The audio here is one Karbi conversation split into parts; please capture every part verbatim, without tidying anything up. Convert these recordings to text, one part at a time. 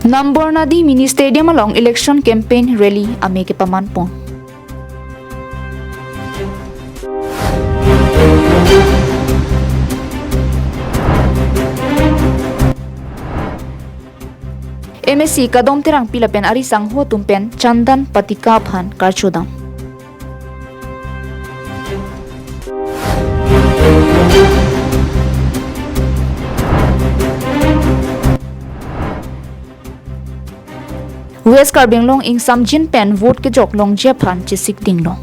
Nambornadi Mini Stadium along election campaign rally amei kepaman pon. M A C Kadom Terangpi lapen ari sangho atum pen Chandan Patika aphan karchodam. West Karbi Anglong ingsamjin pen vote kejok longji aphan chesik dinglong.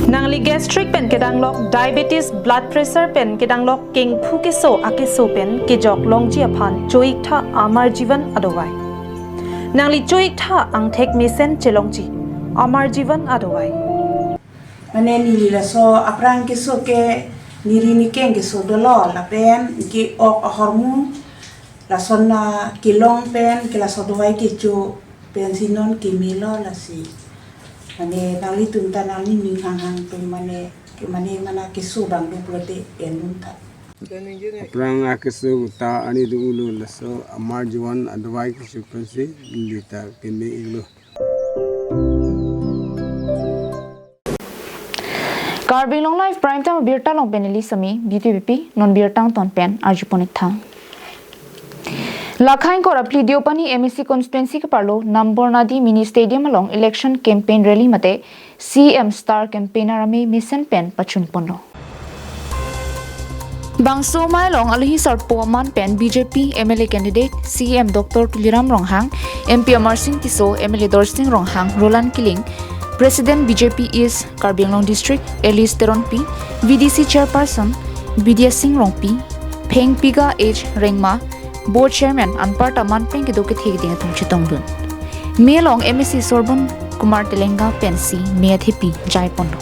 Nangli gastric pen kedanglok, diabetes, blood pressure pen kedanglok, kengphu keso akeso pen kejok longji aphan cho-iktha Amar Jeevan adawai. Nangli cho-iktha angthek mesen chelongji, Amar Jeevan adawai. Mane neli laso aphrang keso ke neri nikeng keso dolo lapen ke-ok ahormu lason na kelong pen ke laso dawai kecho pensi non kemelo lasi. Mane nanglitum ta nangli ning hanghang tum mane ke mane mana keso bang do pulote en dun tha. Aphrang akeso ta ani do ulo laso Amar Jeevan adawai kecho pensi neli ta keme-iklo. Karbi Anglong Live Prime Time abirta along pen neli Sami, B T V P, non birta angton pen arjupon-iktha. Lakha ingkoi ra phli Deopani M A C constituency keparlo Nambornadi Mini Stadium along election campaign rally mate C M star campaigner amei mesen pen pachun ponlo. Bangso amei along alohi sarpo aman pen B J P M L A candidate C M Doctor Tuliram Ronghang, M P Amarsing Tisso, M L A Dorsing Ronghang, Roland Killing, President B J P East Karbi Anglong District Alice Teronpi, V D C Chairperson Bidya Sing Rongpi, Phengpiga H Rengma, Board Chairman anparta man pen kedo kethe keding atum chetongdun. Mei along M A C Sorbon Kumar Telenga pensi mei athepi jai ponlo.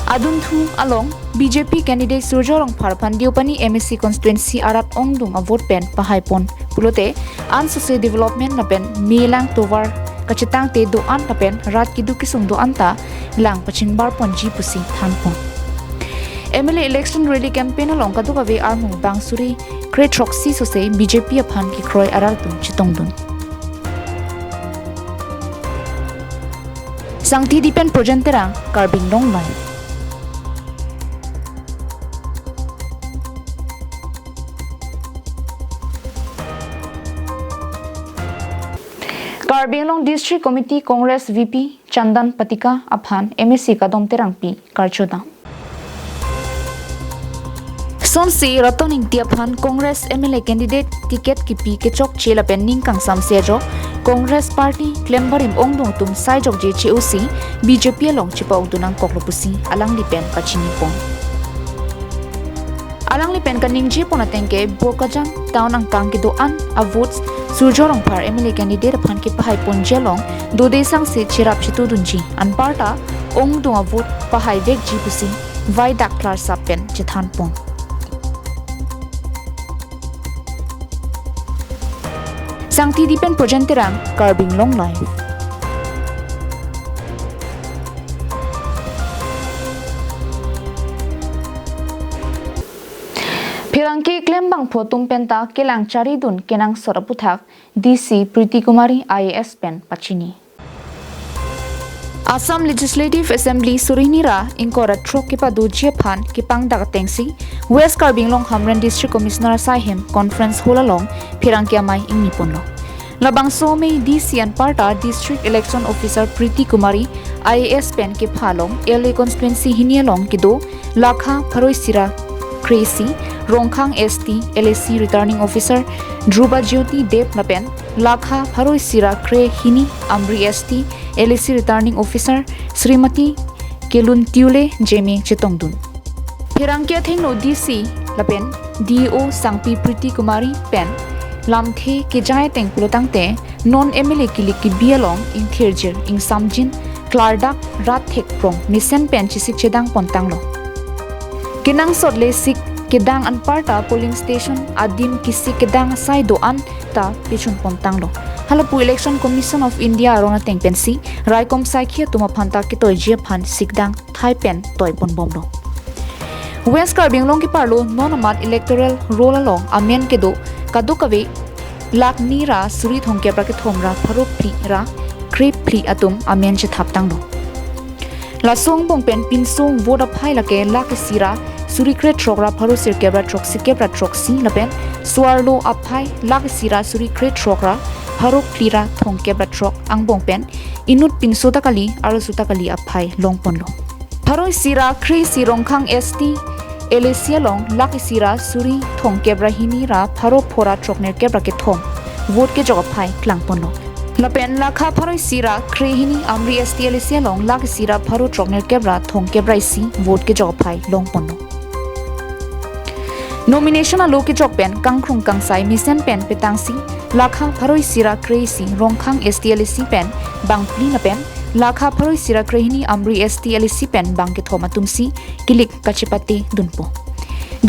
Adunthu along B J P candidate Surjya Rongphar aphan Deopani M A C constituency arat ongdung avote pen pahai pon pulote ansose development lapen mei lang tovar kachetangte do-an lapen rat keduk kesung do-an ta lang pachingbar ponji pusi than pon. M L A election rally campaign along kadokave armu bang suri kre throksi sose B J P aphan kekroi arat atum chetongdun. Sangti Dipen Projen Terang, Karbi Anglong Live. Karbi Anglong District Committee Congress V P Chandan Patika aphan M A C Kadom Terangpi karchodam. Sonsi Raton Ingti aphan Congress M L A candidate ticket kipi kechokche lapen ning kangsamse ajok Congress party klembarim ongdung atum sai jokje che-osi B J P along chepa-okdun nangkoklo pusi alangli pen pachini pon. Alangli pen kaningje pon ateng ke Bokajan town angkang kedo-an a-votes Surjya Rongphar M L A candidate aphan kepahai ponji along dode sangse cherap chetudunji, anparta ongdung a-vote pahai vekji pusi vaidak klarsap pen chethan pon. Sangti Dipen Projen Terang, Karbi Anglong Live. Pherangke klembangphu atum penta kelang charidun kenangsot aputhak D C Priti Kumari I A S pen pachini. Assam Legislative Assembly suri hini ra ingkoi ra throk kepadoji aphan kepangdak atengsi West Karbi Anglong Hamren District Commissioner asai hem Conference Hall along pherangke amei ingni ponlo. Labangso amei D C anparta District Election Officer Priti Kumari I A S pen kepha along L A constituency hini along kedo lakha pharo isi ra kre-isi Rongkhang S T L A C Returning Officer Dhruba Jyoti Deb lapen lakha pharo isi ra kre-hini Amri S T L A C Returning Officer Srimati Kelun Tiule Jeme chetongdun. Pherangke athengno D C lapen D O Sangpi Priti Kumari pen lamthe kejai ateng pulotangte non M L A kilik kibi along ingthirjir, ingsamjin, klardak, rat thekprong mesen pen chesik chedang pontanglo. Kenangsot le sik kedang anparta polling station adim kesik kedang asai do-an ta pechun pontanglo. Halapu Election Commission of India aron ateng pensi raikom saikhi atum aphanta ketoiji aphan sikdang thai pen toi ponbomlo. West Karbi Anglong keparlo non amat electoral roll along amen kedo kadokave lakh ni ra suri thomkep ra kethom ra pharo phli ra kre phli atum amen chethap tanglo. Laso angbong pen pinso vote aphai lake lakh isi ra suri krethrok ra pharo sirkep ra throksi kep ra throksi lapen so-arlo aphai lakh isi ra suri krethrok ra pharo phli ra thomkep ra throk angbong pen inut pinso ta kali arloso ta kali aphai longponlo. Pharo isi ra kre isi Rongkhang S T LAC along lakh isi ra suri thomkep ra hini ra pharo pho ra throknerkep ra kethom vote kejok aphai klangponlo. Lapen lakha pharo isi ra kre hini Amri S T LAC along lakh isi ra pharo throknerkep ra thomkep ra isi vote kejok aphai longponlo. Nomination alo kejok pen kangkrung kangsai mesen pen petangsi lakha pharo isi ra kre isi Rongkhang S T LAC pen bang phli lapen lakha pharo isi ra kre hini Amri S T LAC pen bang kethom atumsi kilik kachepate dunpo.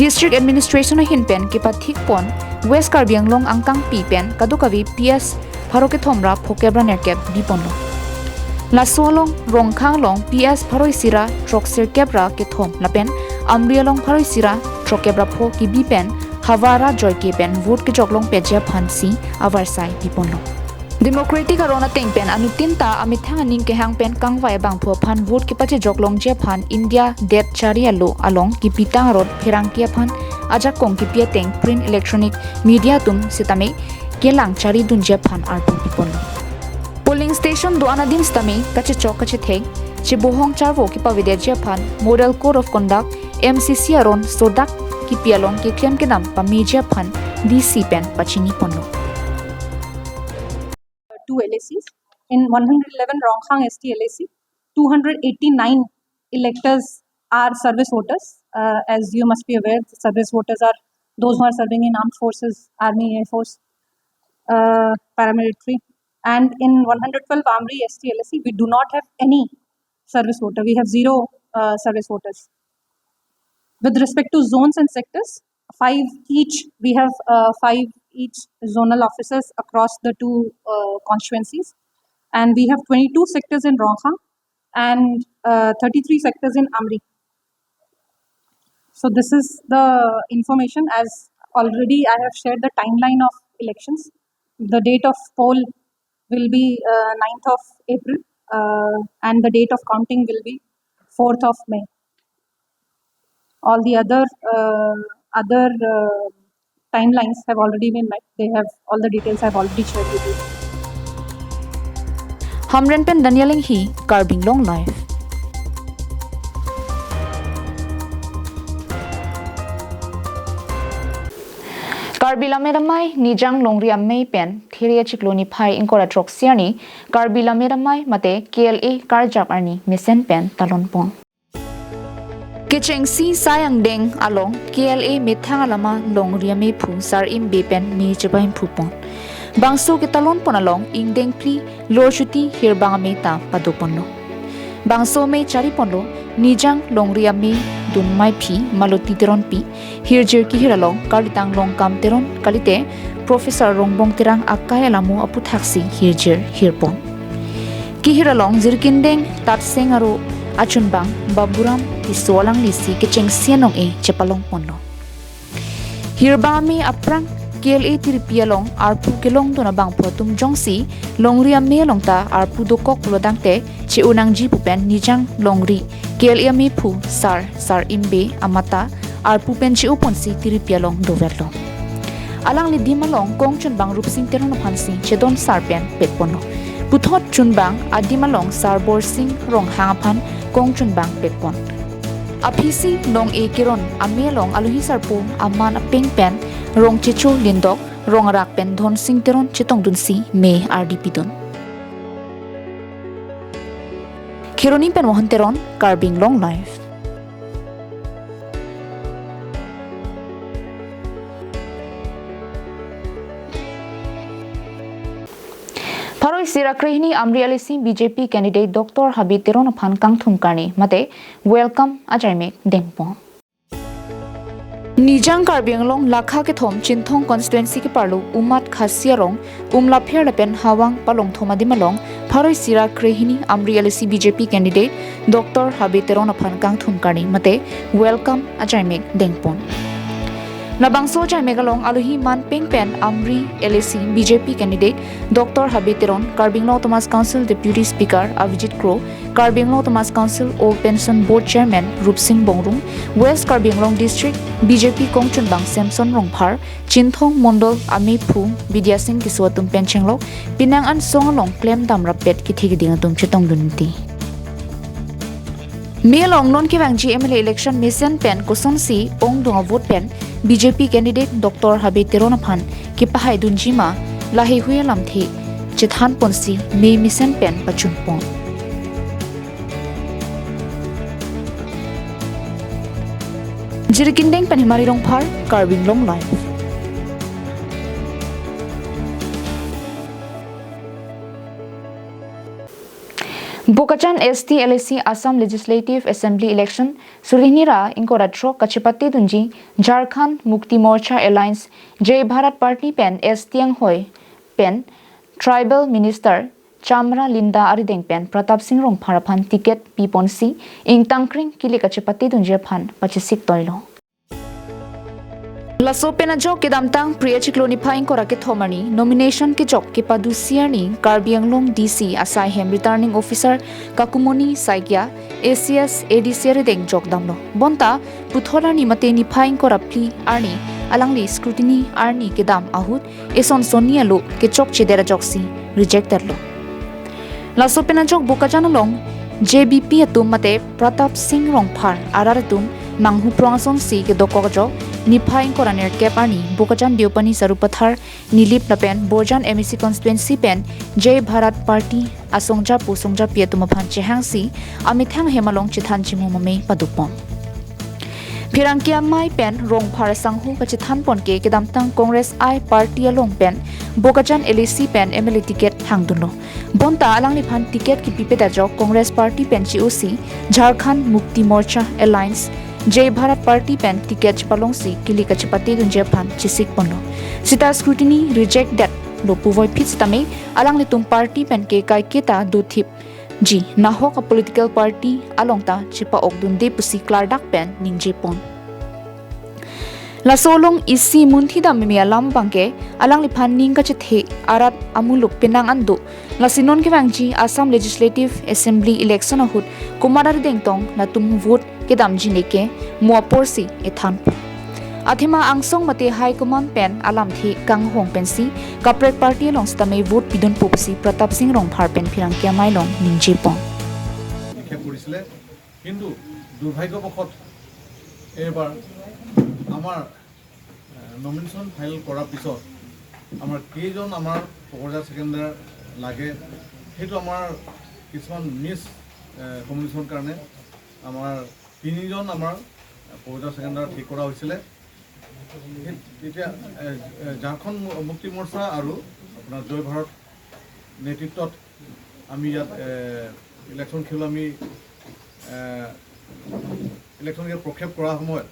District Administration ahin pen kepathikpon West Karbi Anglong angkangpi pen kadokave P S pharo kethom ra phokep ra nerkep biponlo. Laso along Rongkhang along P S pharo isi ra throksirkep ra kethom lapen Amri along pharo isi ra throkkep ra pho kebi pen havar ra joike pen vote kejok longpetji aphansi avarsai biponlo. Democratic aron ateng pen anuttin ta amethang aning kehang pen kangvai abangphu aphan vote kepachejok longji aphan India det chari alo along kipitang aron pherangke aphan ajakong kipi ateng print electronic media atum sitame kelang chari dunji aphan arpu piponlo. Polling station do-an adim sitame kachechok kachethek chebohong charvo kepavedetji aphan Model Code of Conduct M C C aron sodak kipi along keklem kedam pameji aphan D C pen pachiniponlo. Two L A Cs. In one hundred eleven Rongkhang S T L A C, two hundred eighty-nine electors are service voters. Uh, as you must be aware, the service voters are those who are serving in armed forces, army, air force, uh, paramilitary. And in one hundred twelve Amri S T L A C, we do not have any service voter. We have zero uh, service voters. With respect to zones and sectors, five each, we have uh, five each zonal officers across the two uh, constituencies. And we have twenty-two sectors in Rongkhang and uh, thirty-three sectors in Amri. So this is the information. As already I have shared the timeline of elections. The date of poll will be uh, ninth of April uh, and the date of counting will be fourth of May. All the other uh, other uh, timelines have already been met. They have all the details I've already shared with you. Hamren pen Daniel Enghi, Karbi Anglong Live. Karbi Lammet Amei Nijang Longri Amei pen Thiri achiklo niphai ingkoi ra throksi arni Karbi Lammet Amei mate K L A karjap arni mesen pen talonpon. Kechengsi sai angdeng along K L A methang alama Longri Amei phu Sar Imbe pen me chebai phupon. Bangso ketalonpon along ingdeng phli lorchuti hirbang amei ta padoponlo. Bangso amei chariponlo Nijang Longri Amei dunmaiphi Maloti Teronpi, hirjir kehir along Karlitang Longkam Teron kalite Professor Rongbong Terang akai alamo aputhaksi hirjir hirpon. Kehir along Jirkindeng Tatseng aro achunbang Baburam Tisso alanglisi kechengsi anong-e chepalongponlo. Hirbang amei aphrang K L A tiripi along arpu kelongdun abangphu atum jongsi Longri Amei along ta arpu dokok pulo tangte che-o nangji pu pen Nijang Longri K L A Amei phu Sar Sar Imbe amat ta arpu pen che-oponsi tiripi along doverlo. Alangli adim along kongchunbang Rupsing Teron aphansi chedon sar pen petponlo. Puthot chunbang adim along Sar Borsing Ronghang aphan kongchunbang petpon. Aphisi nong-e keron amei along alohi sarpo aman apeng pen Rongchecho Lindok, Rongrak pen Dhonsing Teron chetongdunsi me ardi pidun. Kheroni pen Mohan Teron, Karbi Anglong Live. Pharo isi ra krehini Amri L A C B J P candidate Doctor Habit Teron aphan kangthum karni mate welcome ajaimek dengpon. Nijang Karbi Anglong lakha kethom Chinthong constituency keparlo Umad Khasi arong Umlapher lapen Hawang palongthom adim along pharo isi ra krehini Amri L A C B J P candidate Doctor Habe Teron aphan kangthum karni mate welcome ajaimek dengpon. Labangso ajaimek along alohi manpeng pen Amri L A C B J P candidate Doctor Habe Teron, Karbi Anglong Autonomous Council Deputy Speaker Avijit Kro, Karbi Anglong Autonomous Council Old Pension Board Chairman Rupsing Bongrung, West Karbi Anglong District B J P kongchunbang Samson Rongphar, Chinthong Mondol amephu Bidya Sing Tisso atum pen chenglok penang ansong along klemdam rappet kethe keding atum chetongdun ti. Mei along non kevangji M L A election mesen pen kosonsi ongdung avote pen B J P candidate Doctor Habe Teron aphan kepahaidunji ma, laheihui alamthe chethanponsi mei mesen pen pachunpon. Jirikindeng pen Himari Rongphar, Karbi Anglong Live. Bokajan S T L A C Assam Legislative Assembly Election suri hini ra ingkoi ra throk kachepatedunji Jharkhand Mukti Morcha Alliance Jai Bharat Party pen S T anghoi pen Tribal Minister Chamra Linda arideng pen Pratap Singh Rongphar aphan ticket piponsi ingtangkring kilik kachepatedunji aphan pachesik toilo. Laso pen ajok kedamtang Phre achiklo niphai ingkoi ra kethom arni nomination kejok kepadusi arni Karbi Anglong D C asai hem Returning Officer Kakumoni Saikia, A C S, A D C arideng jokdamlo. Bonta puthot arni mate niphai ingkoi ra phli arni alangli scrutiny arni kedam ahut eson sonni alo kechokchedet ajoksi rejected lo. Laso pen ajok Bokajan along J B P atum mate Pratap Singh Rongphar arat atum manghuprong asonsi kedokok ajok niphai ingkoi ra nerkep arni Bokajan Deopani Sarupathar Nilip lapen Borjan M A C constituency pen Jai Bharat Party asongjapo songjapi atum aphan chehangsi amethang hem along chethan chimu mame padopon. Pherangke amei pen Rongphar sangho kachethanpon ke kedamtang Congress I party along pen Bokajan L A C pen M L A ticket hangdunlo. Bonta alangliphan ticket kipipedet ajok Congress party pen che-osi Jharkhand Mukti Morcha Alliance Jai Bharat Party pen ticket chepalongsi kilik kachepatedunji aphan chesikponlo. Sita scrutiny rejected lo puvoiphit sitame alanglitum party pen ke kaiketa dothip ji nahok a political party along ta chepa-okdunde pusi klardak pen ningjepon. Laso along isi munthidam meme alam abangke alangliphan ning kachethe arat amuluk penang an do. Lasi non kevangji Assam Legislative Assembly election ahut komat arideng tong latum vote kedamji neke mo aporsi ethanpo. Athema angsong mate high command pen alamthe kanghong pensi kaprek party along sitame vote pidunpo pusi Pratap Singh Rongphar pen pherangke amei along ningjepon. নিক্ষেপ কৰিছিলে। কিন্তু দুৰ্ভাগ্যবশত এইবাৰ আমাৰ, এ, nomination file কৰাৰ পিছত আমাৰ কেইজন আমাৰ পকৰজা ছেকেণ্ডাৰ লাগে, সেইটো আমাৰ কিছুমান মিছ, এ, কমিউনিকেশ্যনৰ কাৰণে আমাৰ তিনিজন আমাৰ পকৰজা ছেকেণ্ডাৰ ঠিক কৰা হৈছিলে। সেই, এতিয়া, এ, এ, ঝাৰখণ্ড মু-, মুক্তি মৰ্চা আৰু আপোনাৰ জয় ভাৰত নেতৃত্বত আমি ইয়াত, এ, ইলেকশ্যন খেল আমি, এ, ইলেকশ্যন ইয়াত প্ৰক্ষেপ কৰা সময়ত,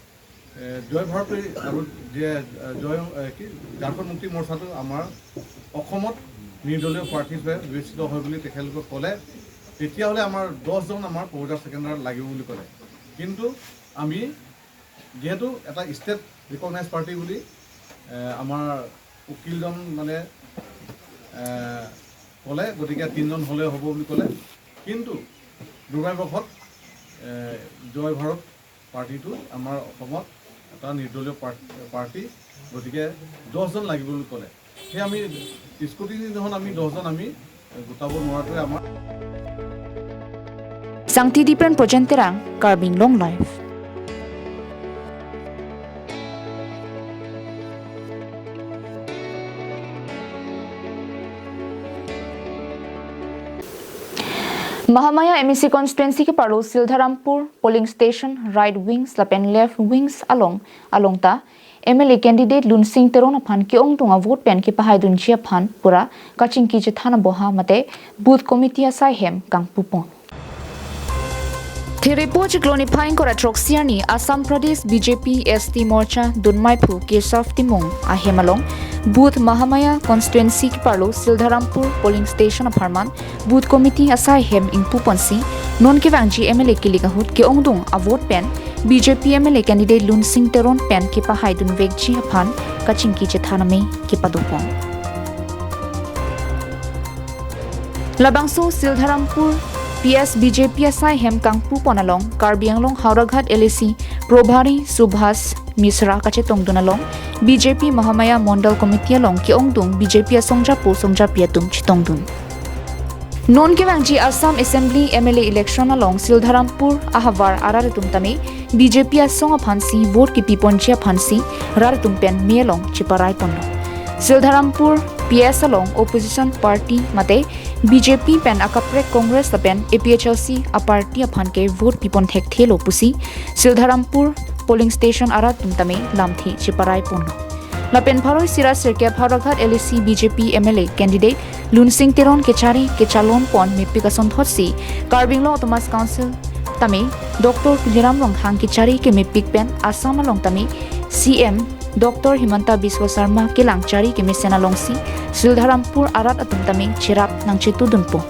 এ, জয় ভাৰতী আৰু যে, এ, জয়, এ, কি, ঝাৰখণ্ড মুক্তি মৰ্চাটো আমাৰ অসমত নিৰ্দলীয় প্ৰাৰ্থী হিচাপে বিবেচিত হয় বুলি তেখেতলোকে ক'লে। তেতিয়াহ'লে আমাৰ দহজন আমাৰ পকৰজা ছেকেণ্ডাৰ লাগিব বুলি ক'লে। কিন্তু আমি যিহেতু এটা ষ্টেট ৰিকগনাইজ পাৰ্টি বুলি, এ, আমাৰ উকিলজন মানে, এ, ক'লে, গতিকে তিনিজন হ'লে হ'ব বুলি ক'লে। কিন্তু দুৰ্ভাগ্যবশত, এ, জয় ভাৰত পাৰ্টিটো আমাৰ অসমত এটা নিৰ্দলীয় পাৰ-, পাৰ্টি, গতিকে দহজন লাগিব বুলি ক'লে। সেই আমি স্কুটিনি দিনাখন আমি দহজন আমি গোটাব নোৱাৰাটোৱে আমাৰ। Sangti Dipren Projen Terang, Karbi Anglong Live. Mahamaya M A C constituency keparlo Sildharampur polling station right wings lapen left wings along along ta M L A candidate Lunsing Teron aphan ke-ongdung avote pen kepahaidunji aphan pura kachingki chethan aboha mate booth committee asai hem kangpupon. Therepo chiklo niphai ingkoi ra throksi arni Assam Pradesh B J P S T Morcha dunmeiphu Keshav Timung ahem along Booth Mahamaya constituency keparlo Sildharampur polling station apharman booth committee asai hem ingpuponsi non kevangji M L A kilik ahut ke-ongdung avote pen B J P M L A candidate Lunsing Teron pen kepahaidunvekji aphan kachingki chethan amei kepadopon. Labangso Sildharampur P S B J P asai hem kangpupon along Karbi Anglong Howraghat L A C Probhari Subhas Misra kachetongdun along B J P Mahamaya Mondal Committee along ke-ongdung B J P asongjapo songjapi atum chetongdun. Non kevangji Assam Assembly M L A election along Sildharampur ahavar arat atum tame B J P asong aphansi vote kepiponji aphansi rat atum pen me along cheparaiponlo. Sildharampur P S along opposition party mate B J P pen akaprek Congress lapen A P H L C aparty aphan ke vote pipon thekthelo pusi Sildharampur polling station arat atum tame lamthe cheparaiponlo. Lapen pharoi sira sirkep Howraghat L A C B J P M L A candidate Lunsing Teron kechari kechalonpon mepik asonthotsi Karbi Anglong Autonomous Council tame Doctor Tuliram Ronghang kechari kemepik pen Assam along tame C M Doctor Himanta Biswa Sarma kelang chari kemesen alongsi Sildharampur arat atum tame cherap nangchetudunpo.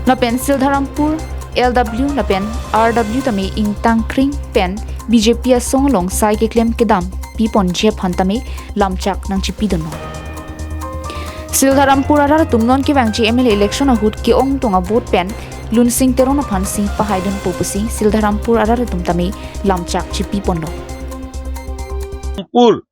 Lapen Sildharampur L W lapen R W tame ingtangkring pen B J P asong along sai keklem kedam piponji aphan tame lamchak nangchepidunlo. Sildharampur arat atum non kevangji M L A election ahut ke-ongdung avote pen Lunsing Teron aphansi pahaidunpo pusi Sildharampur arat atum tame lamchak chepiponlo. Pur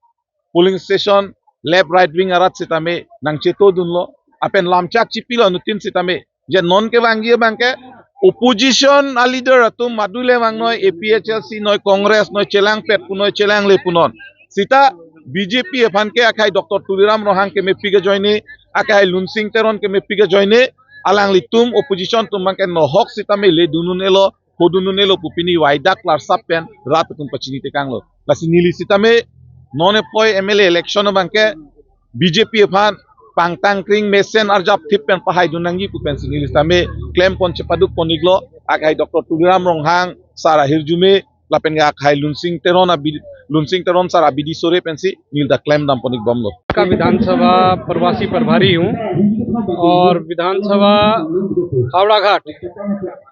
polling station left right wing arat sitame nangchetodunlo, apen lamchak chepilo anutin sitame je non kevangji abangke opposition aleader atum madule vangnoi, A P H L C noi, Congress noi, chelangpet punoi, chelangle punon. Sita B J P aphan ke akhai Doctor Tuliram Ronghang kemepik ajoine, akhai Lunsing Teron kemepik ajoine, alanglitum opposition atum abangke nohok sitame ledunun-elo, hodunun-elo pu pini waidak klarsap pen rat atum pachini tekanglo. Lasi neli sitame non epoi M L A election abangke B J P aphan pangtangkring mesen arjapthip pen pahaidun nangji pu pensi neli sitame klempon chepadukpon-iklo, akhai Doctor Tuliram Ronghang sar ahirjume lapen akhai Lunsing Teron abi, Lunsing Teron sar abidi sore pensi neli ta klemdamponik bomlo. का विधानसभा प्रवासी प्रभारी हूँ और विधानसभा हावड़ा घाट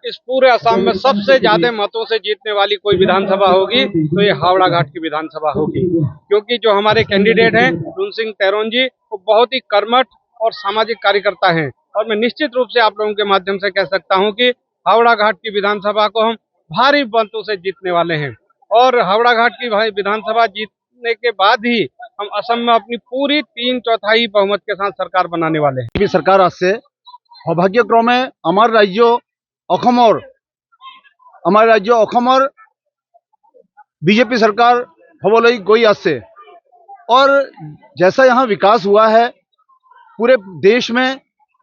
इस पूरे असम में सबसे ज्यादा मतों से जीतने वाली कोई विधानसभा होगी तो ये हावड़ा घाट की विधानसभा होगी, क्योंकि जो हमारे कैंडिडेट हैं लुनसिंग तेरोन जी, वो बहुत ही कर्मठ और सामाजिक कार्यकर्ता हैं और मैं निश्चित रूप से आप लोगों के माध्यम से कह सकता हूँ कि हावड़ा घाट की विधानसभा को हम भारी मतों से जीतने वाले हैं और हावड़ा घाट की भाई विधानसभा जीतने के बाद ही हम असम में अपनी पूरी तीन चौथाई बहुमत के साथ सरकार बनाने वाले हैं। বি জে পি চৰকাৰ আছে। সৌভাগ্যক্ৰমে আমাৰ ৰাজ্য অসমৰ, আমাৰ ৰাজ্য অসমৰ বি জে পি চৰকাৰ হ'বলৈ গৈ আছে। और जैसा यहाँ विकास हुआ है, पूरे देश में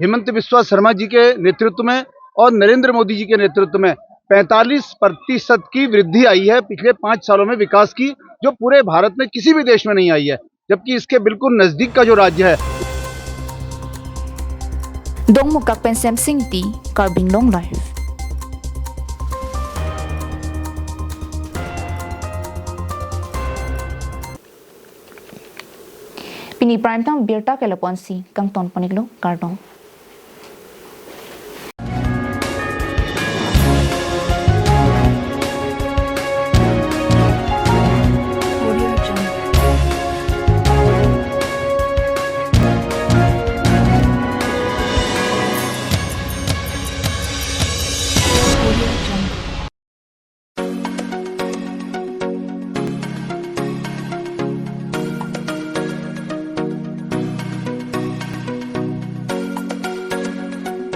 हिमंत बिस्वा शर्मा जी के नेतृत्व में और नरेंद्र मोदी जी के नेतृत्व में पैंतालीस प्रतिशत की वृद्धि आई है पिछले पाँच सालों में विकास की, जो पूरे भारत में किसी भी देश में नहीं आई है, जबकि इसके बिल्कुल नजदीक का जो राज्य है। Dongmukak pen Semsing Ingti, Karbi Anglong Live. Pini prime time birta ke lapu-ansi kangtonpon-iklo, kardom.